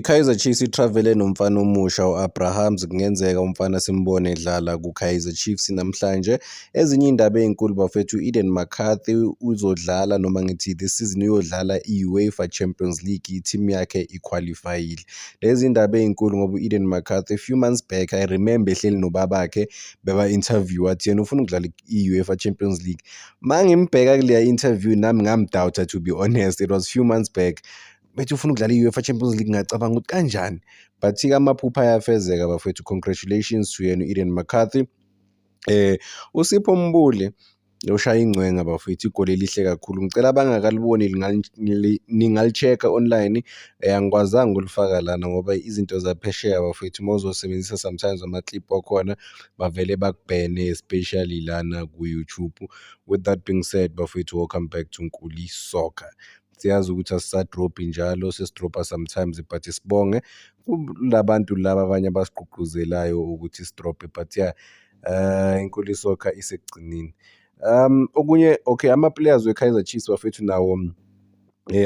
I-Kaizer Chiefs i-travel-e nomfana omusha u-Abrahams, kungenzeka umfana simbone edlala ku-Kaizer Chiefs namhlanje. Ezinye iy'ndaba ey'nkulu bafethu, u-Eden McCarthy uzodlala noma ngithi this season uyodlala i-UEFA Champions League, i-team yakhe i-qualify-ile. Lezi iy'ndaba ey'nkulu ngoba u-Eden McCarthy a few months back, I remember, ehleli nobabakhe beba-interview, wathi yena ufuna ukudlala i-UEFA Champions League. Ma ngimbheka kuleya interview nami ngam-doubt-a, to be honest. It was few months back. Bethi ufuna ukudlala i-UEFA Champions League, ngacabanga ukuthi kanjani, but-ke amaphupho ayafezeka bafethu. Congratulations to yena u-Eden McCarthy. USipho Mbule ushaya ingcwenga bafethu, igoli elihle kakhulu. Ngicela abangakaliboni ningali-check-a online. Angikwazanga ukulifaka lana ngoba izinto zaphesheya bafethu, uma uzosebenzisa sometimes ama-clip wakhona bavele bakubhene, especially lana ku-YouTube. With that being said bafethu, welcome back to Nkuli Soccer. Siyazi ukuthi asisa-drop-i njalo, sesi-drop-a sometimes, but sibonge kulabantu laba abanye abasigqugquzelayo ukuthi si-drop-e, but yeah, iNkuli Soccer isekugcineni. Okunye, okay, ama-players we-Kaizer Chiefs bafethu nawo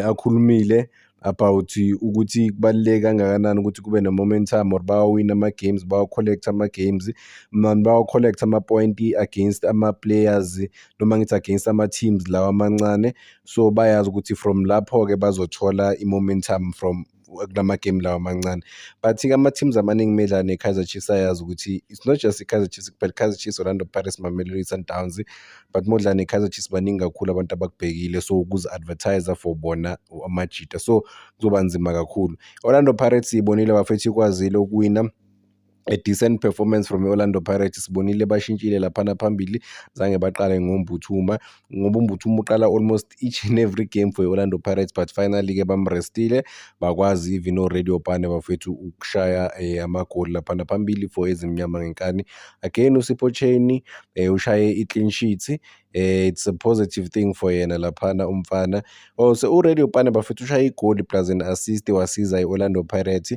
akhulumile about ukuthi kubaluleke kangakanani ukuthi kube ne-momentum or bawawina ama-games, bawa-collect ama-games, bawa-collect ama-point against ama-players noma ngithi against ama-teams lawa amancane, so bayazi ukuthi from lapho-ke bazothola i-momentum from kulama-game lawa amancane. But-ke ama-teams amaningi medlala ne-Kaizer Chiefs ayazi ukuthi it's not just i-Kaizer Chiefs kuphela, Kaizer Chiefs, Orlando Pirates, Mamelodi Sundowns, but uma udlala ne-Kaizer Chiefs baningi kakhulu abantu abakubhekile, so ukuzi-advertise for bona amajita, so kuzoba nzima kakhulu. Orlando Pirates siyibonile bafethu, ikwazile ukuwina, a decent performance from i-Orlando Pirates. Sibonile bashintshile laphana phambili, zange baqale ngoMbuthuma ngoba uMbuthuma uqala almost each and every game for i-Orlando Pirates, but finally-ke bam-rest-ile, bakwazi even o-Radiopane bafethu ukushaya amagoli laphana phambili for Ezimnyama Ngenkani. Again uSipho Chaine ushaye i-clean sheet, it's a positive thing for yena laphana umfana. Oh, so uRadiopane bafethu ushaye igoli plus an assist, wasiza i-Orlando Pirates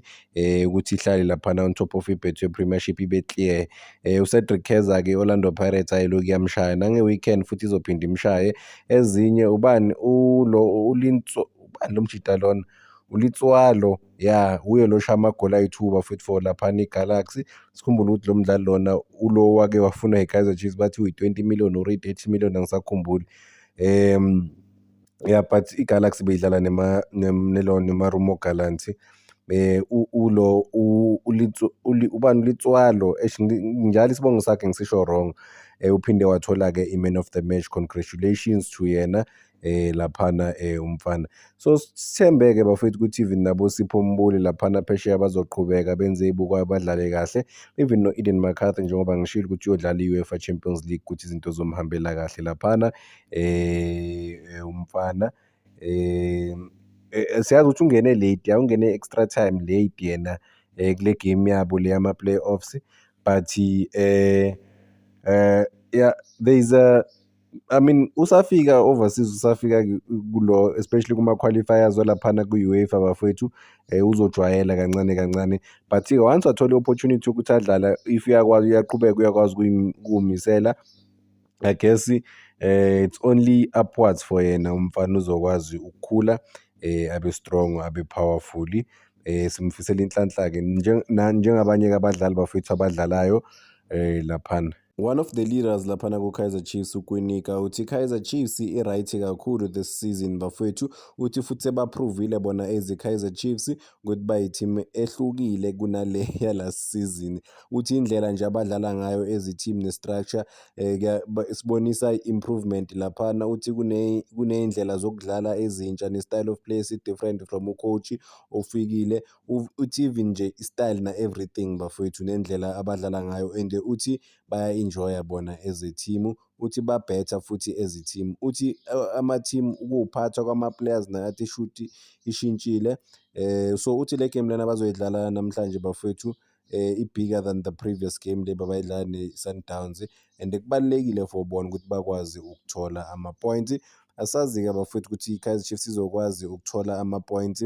ukuthi ihlale laphana on top of i-Betway Premiership, ibe clear. UCedric Kaze-ke, i-Orlando Pirates ayilokhu iyamshaya nange-weekend futhi izophinda imshaye. Ezinye ubani ulo uLintso, ubani lo mjita lona, uLitswalo, ya, uye lo oshaya amagoli ayi-2 bafethu for laphana i-Galaxy. Sikhumbule ukuthi lo mdlali lona ulo wake wafunwa i-Kaizer Chiefs, bathi uyi-20 million or i-30 million, angisakhumbuli. Yeah, but i-Galaxy beyidlala nelo neMarumo Gallants. Ulo ubani uLitswalo, eish, njalo isibongo sakhe ngisisho wrong. Uphinde wathola-ke i-man of the match, congratulations to yena laphana umfana. So sithembe-ke bafethu ukuthi even nabo Sipho Mbule laphana phesheya bazoqhubeka benze ey'bukwayo, badlale kahle, even no-Eden McCarthy njengoba ngishilo ukuthi uyodlala i-UEFA Champions League, ukuthi izinto zomhambela kahle laphana umfana. Siyazi ukuthi ungene late, ya, ungene extra time late yena kule game yabo le yama-playoffs, but yeah, there is a, I mean, usafika overseas, usafika kulo, especially kuma-qualifiers walaphana ku-UEFA bafowethu, uzojwayela kancane kancane, but-ke once wathola i-opportunity yokuthi adlala, if uyakwazi uyaqhubeka, uyakwazi ukuwumisela, I guess it's only upwards for yena umfana, uzokwazi ukukhula abe strong, abe powerful. Simfisela inhlanhla-ke njengabanye-ke abadlali bafethu abadlalayo laphana. One of the leaders laphana ku-Kaizer Chiefs, uKwinika, uthi i-Kaizer Chiefs i-right kakhulu this season bafowethu. Uthi futhi seba-prove-ile bona as i-Kaizer Chiefs ukuthi bayi-team ehlukile kunale ya-last season. Uthi indlela nje abadlala ngayo as i-team ne-structure sibonisa i-improvement laphana. Uthi kuney'ndlela zokudlala ezintsha ne-style of play esi-different from u-coach ofikile. Uthi even nje i-style na-everything bafowethu, nendlela abadlala ngayo, and uthi baya-enjoy-a bona as a team. Uthi ba-better futhi as a team. Uthi ama-team ukuwuphathwa kwama-players nayathi shuthi ishintshile. So uthi le game lena abazoyidlala namhlanje bafowethu i-bigger than the previous game le babayidlala ne-Sundowns, and kubalulekile for bona ukuthi bakwazi ukuthola ama-points. Asazi-ke bafowethu ukuthi i-Kaizer Chiefs izokwazi ukuthola ama-points,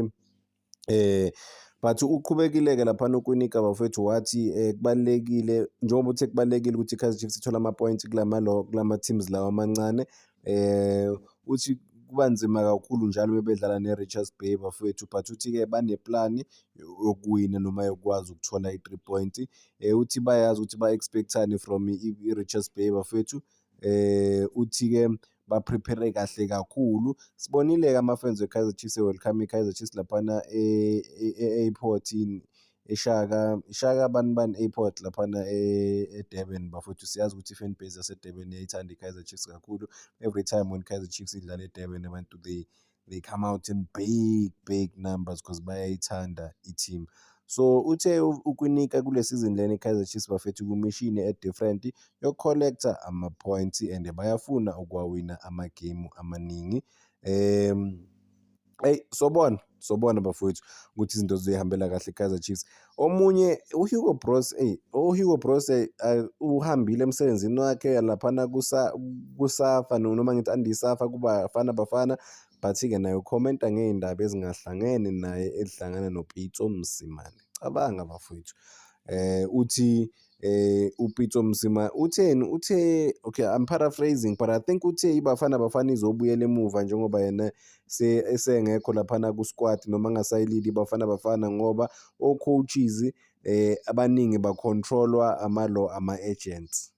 but uqhubekile-ke laphana uKwinika bafowethu, wathi kubalulekile, njengoba uthe kubalulekile ukuthi i-Kaizer Chiefs ithole ama-points kulama teams lawa amancane. Uthi Kuba nzima kakhulu njalo mebedlala ne-Richards Bay, bafowethu, but uthi-ke bane-plan yokuwina noma yokwazi ukuthola i-three point. Uthi bayazi ukuthi ba-expect-ani from i-Richards Bay, bafowethu. Uthi-ke ba-prepare kahle kakhulu. Sibonile-ke ama-fans we-Kaizer Chiefs e-welcome i-Kaizer Chiefs laphana e-airport, eShaka, Shaka bani bani airport laphana e-Durban, bafowethu. Siyazi ukuthi i-fan base yase-Durban iyayithanda i-Kaizer Chiefs kakhulu. Every time when Kaizer Chiefs idlala e-Durban, abantu they come out in big big numbers because bayayithanda i-team. So uthe uKwinika kule season lena i-Kaizer Chiefs, bafethu, ku-mission e-different yoku-collect-a ama-points and bayafuna ukuwawina ama-game amaningi. Eyi, sobona sobona, bafowethu, ukuthi izinto zizoyihambela kahle i-Kaizer Chiefs. Omunye uHugo Broos, eyi, uHugo Broos uhambile emsebenzini wakhe laphana kuSAFA, noma ngithi andiSAFA kuBafana Bafana, but-ke naye u-comment-a ngey'ndaba ezingahlangene naye ezihlangana noPitso Mosimane. Cabanga, bafowethu, uthi uPitso Mosimane utheni? Uthe, okay, I'm paraphrasing, but I think uthe iBafana Bafana izobuyela emuva njengoba yena esengekho laphana ku-squad noma angasayi-lead-i iBafana Bafana, ngoba o-coaches abaningi ba-control-wa amalo ama-agents.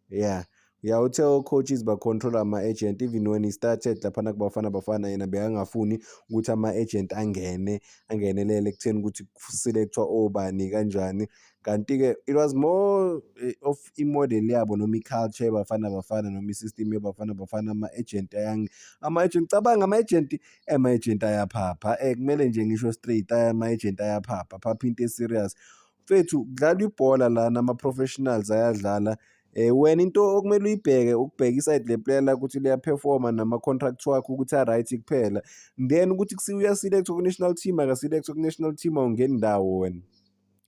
Yeah, uthe o-coaches ba-control ama-agent. Even when he started laphana kuBafana Bafana, yena bekangafuni ukuthi ama-agent angene angenelele ekutheni ukuthi ku-select-wa obani kanjani. Kanti-ke it was more of i-model yabo noma i-culture yeBafana Bafana noma i-system yeBafana Bafana. Ama-agent ama-agent, cabanga, ama-agent ayaphapha. Kumele nje ngisho straight, ama-agent ayaphapha, aphapha into e-serious. Mfethu, kudlalwa ibhola lana, ama-professionals ayadlala. Wena into okumele uyibheke ukubheka i-side le-player lakho ukuthi liya-perform-a nama-contract wakho ukuthi a-right kuphela, then ukuthi uya-select-wa ku-national team, aka-select-wa ku-national team, awungeni ndawo wena,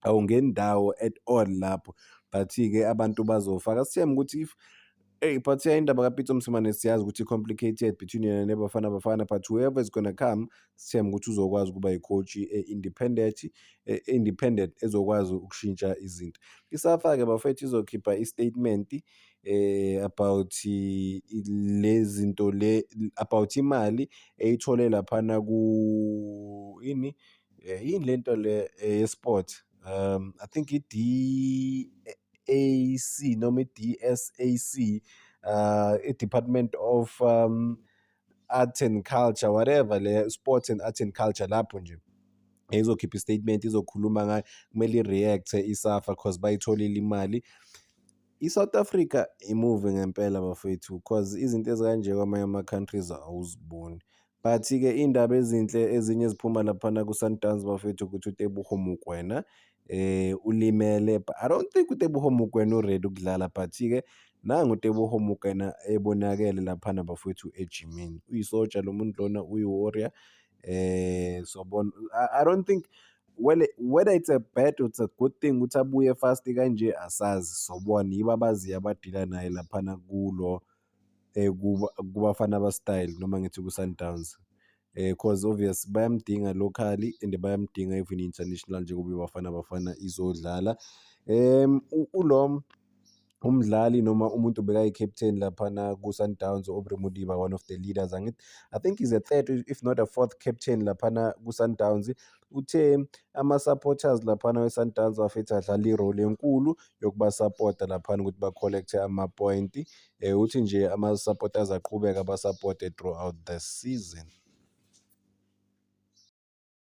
awungeni ndawo at all lapho. But-ke abantu bazofaka sithembe ukuthi if, eyi, but indaba kaPitso Mosimane siyazi ukuthi i-complicated between yena neBafana Bafana, but whoever is gonna come, sithembe ukuthi uzokwazi ukuba i-coach e-independent, independent ezokwazi ukushintsha izinto. I-SAFA-ke, bafethu, izokhipha i-statement about le zinto le, about imali eyithole laphana ku ini, yini lento le ye-sport, I think i-D_A_C noma i-D_S_A_C, i-Department of Art and Culture, whatever le, Sport and Art and Culture lapho nje. Izokhipha i-statement, izokhuluma ngayo, kumele i-react-e i-SAFA cause bayitholile imali. I-South Africa i-move ngempela, bafowethu, cause izinto ezikanje kwamanye ama-countries awuziboni. But-ke iy'ndaba ezinhle ezinye eziphuma laphana ku-Sundowns, bafethu, ukuthi uTeboho Mokoena ulimele. I don't think uTeboho Mokoena u-ready ukudlala, but-ke nangu uTeboho Mokoena ebonakele laphana, bafowethu, ejimini. Uyisotsha lo muntu lona, uyi-warrior. Sobona, I don't think, well, whether it's a bad or it's a good thing ukuthi abuye fast kanje, asazi, sobona, yibo abaziyo aba-deal-a naye laphana kulo kuBafana Ba-Style noma ngithi ku-Sundowns, cause obvious bayamdinga locally and bayamdinga even international njengoba iBafana Bafana izodlala. Ulo umdlali noma umuntu bekayi-captain laphana ku-Sundowns, u-Aubrey Modiba, one of the leaders, angithi I think he's a third if not a fourth captain laphana ku-Sundowns, uthe ama-supporters laphana we-Sundowns, bafethu, adlala i-role enkulu yokuba-support-a laphana ukuthi ba-collect-e ama-point. Uthi nje ama-supporters aqhubeke aba-support-e throughout the season.